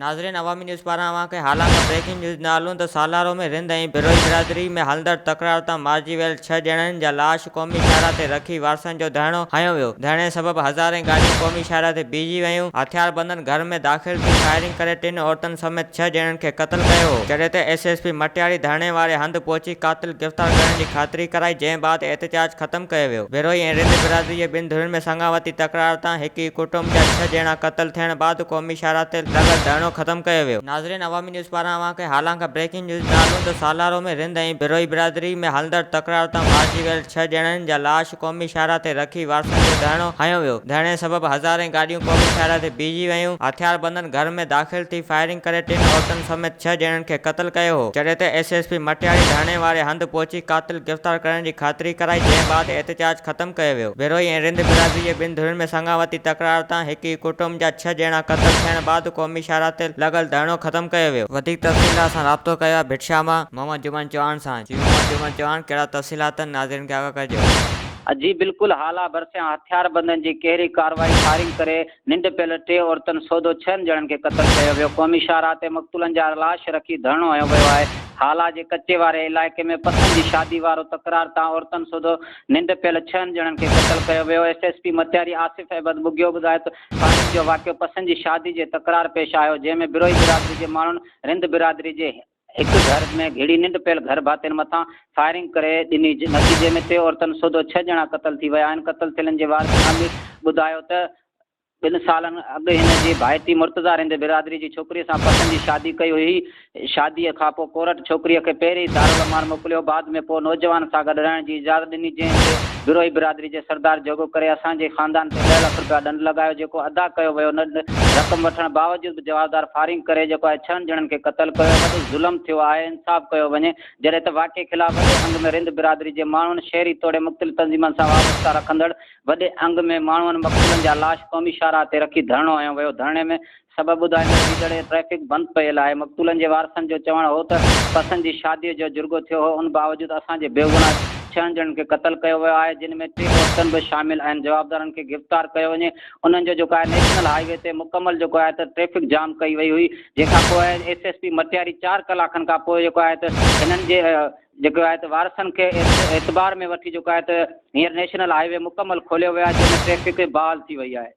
ناظرين عوامي نيوز پاران اوهان کي هالا کان بريڪنگ نيوز ڏنا هلون ته سالارو ۾ رند ۽ بروهي برادري ۾ هلندڙ تڪرار تان مارجي ويل ڇهه ڄڻن جا لاش قومي شاهراهه تي رکي وارثن جو ڌرڻو هنيو ويو، ڌرڻي سبب هزارين گاڏيون قومي شاهراهه تي بيهجي ويون، هٿياربندن گهر ۾ داخل ٿي فائرنگ ڪري ٽن عورتن سميت ڇهه ڄڻن کي قتل ڪيو هو، جڏهن ته ايس ايس پي مٽياري ڌرڻي واري هنڌ پهچي قاتل گرفتار ڪرڻ جي خاطري ڪرائي، جنهن بعد احتجاج ختم ڪيو ويو. بروهي ۽ رند برادري جي ٻن ڌرين ۾ سڱاوتي تڪرار تان هڪ ئي ڪٽنب جا ڇهه ڄڻا قتل ٿيڻ بعد قومي شاهراهه تي لڳل ڌرڻو ختم ڪيو ويو. ناظرين عوامي نيوز پاران اوهان کي هالان کان بريڪنگ نيوز ڏنا هلون ته سالارو ۾ رند ۽ بروهي برادري ۾ هلندڙ تڪرار تان مارجي ويل ڇهه ڄڻن جا لاش قومي شاهراهه تي رکي وارثن جو ڌرڻو هنيو ويو، ڌرڻي سبب هزارين گاڏيون قومي شاهراهه تي بيهجي ويون، هٿياربندن گهر ۾ داخل ٿي فائرنگ ڪري ٽن عورتن سميت ڇهه ڄڻن کي قتل ڪيو هو، جڏهن ته ايس ايس پي مٽياري ڌرڻي واري هنڌ پهچي قاتل گرفتار ڪرڻ جي خاطري ڪرائي، جنهن بعد احتجاج ختم ڪيو ويو. بروهي ۽ رند برادري جي ٻن ڌرين ۾ سڱاوتي تڪرار تان هڪ ئي ڪٽنب جا ڇهه ڄڻا قتل ٿيڻ بعد قومي شاهراهه تي لڳل ڌرڻو ختم ڪيو ويو. وڌيڪ تفصيل لاء اسان رابطو ڪيو آهي ڀٽ شاهه مان محمد جمن چوهاڻ سان. جي محمد جمن چوهاڻ ڪهڙا تفصيلات آهن ناظرين کي آگاهه ڪجو. جي بلڪل هالا ڀرسان هٿياربندن جي ڪهري ڪارروائي فائرنگ ڪري ننڊ پيل ٽي عورتن سوڌو ڇهن ڄڻن کي قتل ڪيو ويو، قومي شاهراهه تي مقتولن جا لاش رکي ڌرڻو هنيو ويو آهي، هالا جي ڪچي واري علائقي ۾ پسند جي شادي وارو تڪرار تان عورتن سوڌو ننڊ پيل ڇهن ڄڻن کي قتل ڪيو ويو، S S P Matiari Asif Ahmed Bughio ٻڌايو ته فائرنگ جو واقعو پسند جي شادي جي تڪرار پيش آيو، جنهن ۾ بروهي برادري جي ماڻهن رند برادري جي هڪ گهر ۾ گهڙي ننڊ پيل گهر ڀاتين مٿان فائرنگ ڪري ڏني، نتيجي ۾ ٽي عورتن سوڌو ڇهه ڄڻا قتل ٿي ويا آهن، قتل ٿيلن جي وارثن امير ٻڌايو ته. ٻن سالن اڳ هن جي ڀائٽي مرتضيٰ رند برادري جي ڇوڪريء سان پسند جي شادي ڪئي هئي. شاديء کانپوء ڪورٽ ڇوڪريء کي پهرين ئي دارالامان موڪليو، بعد ۾ پوء نوجوان سان گڏ رهڻ جي اجازت ڏني، جنهن تي بروهي برادري جي سردار جوڳو ڪري اسان جي خاندان تي ڏهه لک رپيا ڏنڊ لڳايو، جيڪو ادا ڪيو ويو نه رقم وٺڻ باوجود به جوابدار فارنگ ڪري جيڪو آهي ڇهن ڄڻن کي قتل ڪيو، وڏو ظلم ٿيو آهي، انصاف ڪيو وڃي، جڏهن ته واقعي خلاف وڏي انگ ۾ رند برادري جي ماڻهن، شهري توڙي مختلف تنظيمن سان وابسته رکندڙ وڏي انگ ۾ ماڻهن مقتولن جا لاش قومي شاهراهه تي رکي ڌرڻو هنيو ويو، ڌرڻي ۾ سبب ٻڌائيندڙ ويندڙ ٽريفڪ بند پيل آهي، مقتولن جي وارثن جو چوڻ هو ته پسند جي شادي جو جرڳو ٿيو هو ان باوجود اسان جي بيگناهه ڇهن ڄڻن کي قتل ڪيو ويو آهي جن ۾ ٽي عورتن به شامل آهن جوابدارن کي گرفتار ڪيو وڃي انهن جو جيڪو آهي نيشنل هاء وي تي مڪمل جيڪو آهي ته ٽريفڪ جام ڪئي وئي هئي جنهن کان پوء ايس ايس پي مٽياري چار ڪلاڪن کان پوء جيڪو آهي ته هنن جي جيڪو آهي ته وارثن کي اعتبار ۾ وٺي جيڪو آهي ته هينئر نيشنل هاء وي مڪمل کوليو ويو آهي جنهن ۾ ٽريفڪ بحال ٿي وئي آهي.